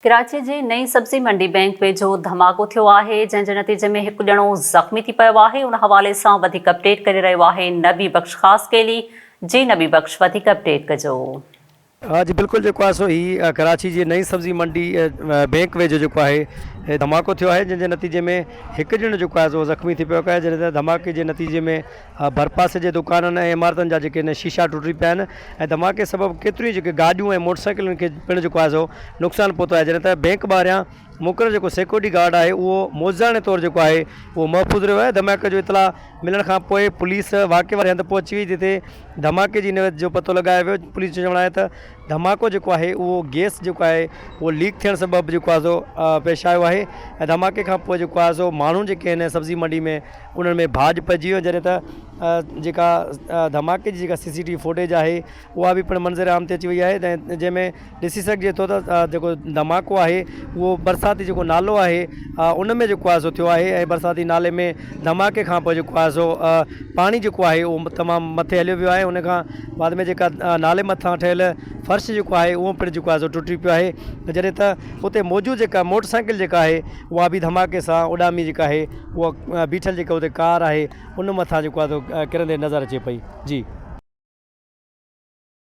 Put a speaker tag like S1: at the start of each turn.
S1: ڪراچي جي نئين سبزي منڊي بئنڪ ويجهو ڌماڪو ٿيو آهي، جنهن جي نتيجي ۾ هڪ ڄڻو زخمي ٿي پيو آهي، ان حوالي سان وڌيڪ اپڊيٽ ڪري رهيو آهي نبي بخش خاصخيلي، جي نبي بخش وڌيڪ اپڊيٽ ڪجو.
S2: جي بلڪل جيڪو آهي سو هي ڪراچي جي نئين سبزي منڊي بئنڪ ويجهو جيڪو آهي ڌماڪو ٿيو آهي جنهن جي نتيجي ۾ هڪ ڄڻو جيڪو آهي سو زخمي ٿي پيو آهي جڏهن ته ڌماڪي جي نتيجي ۾ ڀرپاسي جي دڪانن ۽ عمارتن جا جيڪي شيشا ٽٽي پيا آهن ۽ ڌماڪي سبب ڪيتريون ئي جيڪي گاڏيون ۽ موٽر سائيڪلن کي پڻ جيڪو آهي سو نقصان پهتو آهي جڏهن ته بئنڪ ٻاهريان مقرر جيڪو سيڪيورٽي گارڊ آهي اهو معجزاڻي طور جيڪو آهي اهو محفوظ رهيو آهي ڌماڪي جو اطلاع ملڻ کان پوء پوليس واقعي واري هنڌ پهچي وئي جتي ڌماڪي جي نوعيت جو پتو لڳايو ويو پوليس جو چوڻ آهي ته ڌماڪو جيڪو آهي اهو گيس جيڪو آهي اهو ليڪ ٿيڻ سبب جيڪو آهي سو پيش آيو آهي ۽ ڌماڪي کان پوء جيڪو آهي سو ماڻهو جيڪي آهن سبزي منڊي ۾ انهن ۾ ڀاڄ پئجي ويو جڏهن ته جيڪا ڌماڪي جي جيڪا سي سي ٽي وي فوٽيج آهي اها به پڻ منظر عام تي اچي وئي آهي جنهن ۾ ڏسي سگهجي ٿو ته جيڪو ڌماڪو آهي اهو برساتي جيڪو نالو آهي ان ۾ جيڪو آهي سو ٿيو آهي ۽ برساتي نالي ۾ ڌماڪي کان پوء جيڪو آهي سو پاڻي جيڪو آهي اهو تمام مٿي هليو ويو آهي ان کان بعد ۾ جيڪا نالي مٿان ٺهيل فرش جيڪو آهي اهو پڻ جيڪو آهي سو ٽٽي پيو آهي جڏهن ته اتي موجود جيڪا موٽر سائيڪل جيڪا آهي اها به ڌماڪي سان اڏامي جيڪا آهي اها بيٺل جيڪا اتي ڪار آهي ان مٿان جيڪو آهي سو ڪرندي نظر اچي پئي جي.